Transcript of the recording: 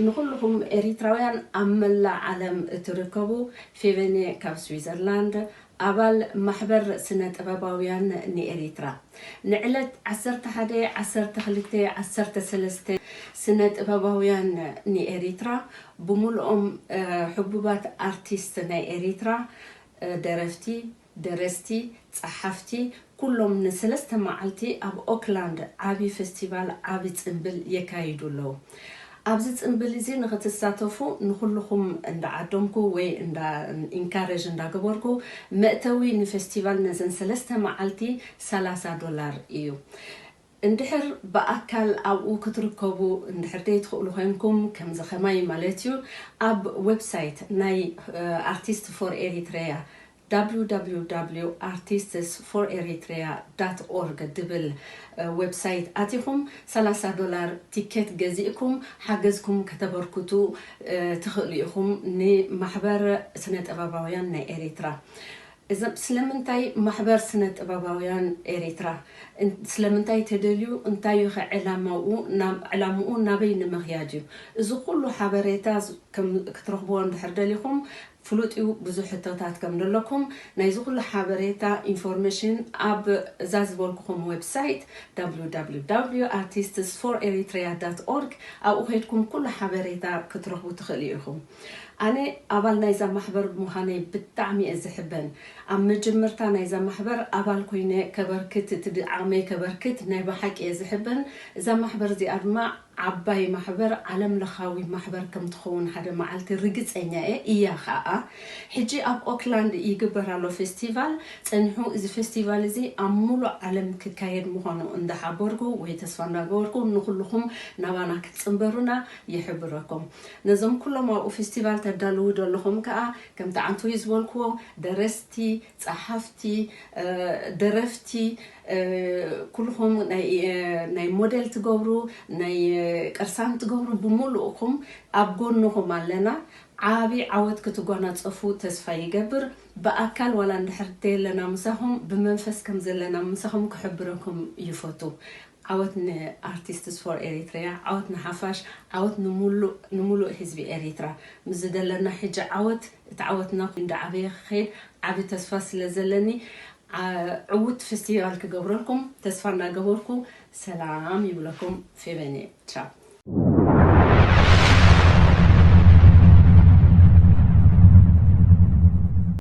ንኹልኹም ኤሪትራውያን ኣብ መላእ ዓለም እትርከቡ፣ ፌቨኔ ካብ ስዊዘርላንድ፣ ኣባል ማሕበር ስነ ጥበባውያን ንኤሪትራ። ንዕለት ዓሰርተ ሓደ፣ ዓሰርተ ክልተ፣ ዓሰርተ ሰለስተ ስነ ጥበባውያን ንኤሪትራ ብምልኦም፣ እ፣ ሕቡባት ኣርቲስት ናይ ኤሪትራ፣ እ፣ ደረፍቲ፣ ደረስቲ፣ ጸሓፍቲ፣ ኩሎም ንሰለስተ መዓልቲ ኣብ ኦክላንድ ዓቢ ፌስቲቫል፣ ዓቢ ጽምብል የካይዱ ኣለዉ። ኣብዚ ጽምብል እዚ ንኽትሳተፉ ንኹልኹም እንዳዓደምኩ ወይ እንዳ ኢንካሬጅ እንዳገበርኩ፣ መእተዊ ንፌስቲቫል ነዘን ሰለስተ መዓልቲ ሰላሳ ዶላር እዩ። እንድሕር ብኣካል ኣብኡ ክትርከቡ እንድሕር ደይ ትኽእሉ ኮይንኩም፣ ከምዚ ኸማይ ማለት እዩ፣ ኣብ ዌብሳይት ናይ፣ እ፣ ኣርቲስት ፎር ኤሪትሬያ፣ www artists for eritrea dot org ድብል፣ እ፣ ዌብሳይት ኣቲኹም ሰላሳ ዶላር ቲኬት ገዚእኩም ሓገዝኩም ከተበርክቱ፣ እ፣ ትኽእሉ ኢኹም ንማሕበር ስነ ጥበባውያን ናይ ኤሪትራ። እዞም ስለምንታይ ማሕበር ስነ ጥበባውያን ኤሪትራ፣ እን-፣ ስለምንታይ ተደልዩ፣ እንታይ እዩ ኸ ዕላማኡ፣ ናብ፣ ዕላምኡ ናበይ ንምኽያድ እዩ? እዚ ኩሉ ሓበሬታ ዝ-፣ ከም ክትረኽብዎ እንድሕር ደሊኹም፣ ፍሉጥ እዩ፣ ብዙሕ ሕቶታት ከም ዘለኩም፣ ናይዚ ኩሉ ሓበሬታ ኢንፎርሜሽን ኣብ እዛ ዝበልኩኹም ዌብሳይት www artists for eritrea dot org ኣብኡ ከይድኩም ኩሉ ሓበሬታ ክትረኽቡ ትኽእሉ ኢኹም። ኣነ ኣባል ናይዛ ማሕበር ብምዃነይ ብጣዕሚ እየ ዝሕበን። ኣብ መጀመርታ ናይዛ ማሕበር ኣባል ኮይነ ከበርክት፣ እቲ ድ-፣ ዓቕመይ ከበርክት ናይ ብሓቂ እየ ዝሕበን። እዛ ማሕበር እዚኣ ድማ ዓባይ ማሕበር፣ ዓለም ለኻዊ ማሕበር ከም ትኸውን ሓደ መዓልቲ ርግጸኛ እየ፣ እያ ኸኣ። ሕጂ ኣብ ኦክላንድ ይግበር ኣሎ ፌስቲቫል ጸኒሑ። እዚ ፌስቲቫል እዚ ኣብ ሙሉእ ዓለም ክካየድ ምዃኑ እንዳሓበርኩ ወይ ተስፋ እንዳገበርኩ ንኹልኹም ናባና ክትጽንበሩና ይሕብረኩም። ነዞም ኩሎም ኣብኡ ፌስቲቫል ተዳልዉ ዘለኹም ከኣ ከምቲ ዓንቱ ዝበልክዎ ደረስቲ፣ ጸሓፍቲ፣ እ፣ ደረፍቲ፣ እ፣ ኩልኹም ናይ፣ እ፣ ናይ ሞዴል ትገብሩ፣ ናይ፣ እ፣ ቅርሳን ትገብሩ ብምሉእኩም ኣብ ጎንኹም ኣለና። ዓቢ ዓወት ክትጓናጸፉ ተስፋ ይገብር። ብኣካል ዋላ እንድሕር ተየለና ምሳኹም፣ ብመንፈስ ከም ዘለና ምሳኹም ክሕብረኩም ይፈቱ። ዓወት ንኣርቲስትስ ፎር ኤሪትሪያ፣ ዓወት ንሓፋሽ፣ ዓወት ንምሉእ፣ ንምሉእ ህዝቢ ኤሪትራ። ምስ ዝደለና ሕጂ ዓወት፣ እቲ ዓወትና እንዳዓበየ ክኸይድ ዓቢ ተስፋ ስለ ዘለኒ፣ ዓ-፣ ዕዉት ፌስቲቫል ክገብረልኩም ተስፋ እናገበርኩ ሰላም ይብለኩም። ፌቨን እየ። ቻው።